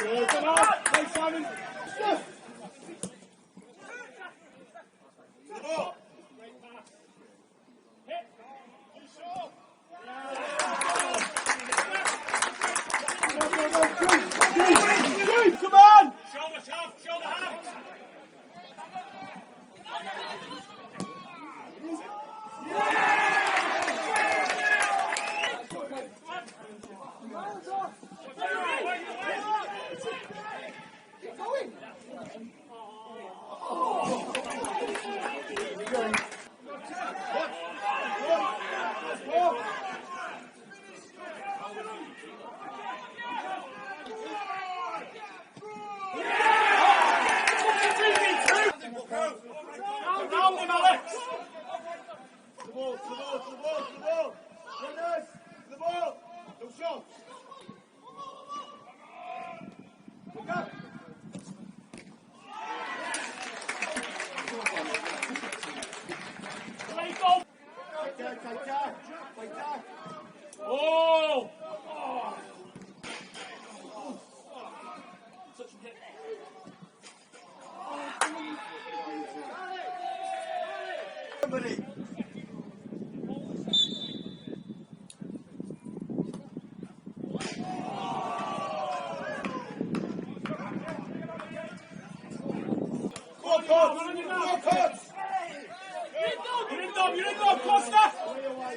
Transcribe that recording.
Come on. Hey, Simon. To the ball. Go, go, go. Shoot, shoot, come on. Shoulder, shoulder, hands. Keep going. Round him, Alex. To the ball, to the ball, to the ball, to the ball. Goodness, to the ball. No shots. Look up. Play goal. Take that, take that. Take that. Oh. Touch and hit. Somebody. Go on, Cots. Go on, Cots. You're in, Dom. You're in, Dom. Costa. Away, away.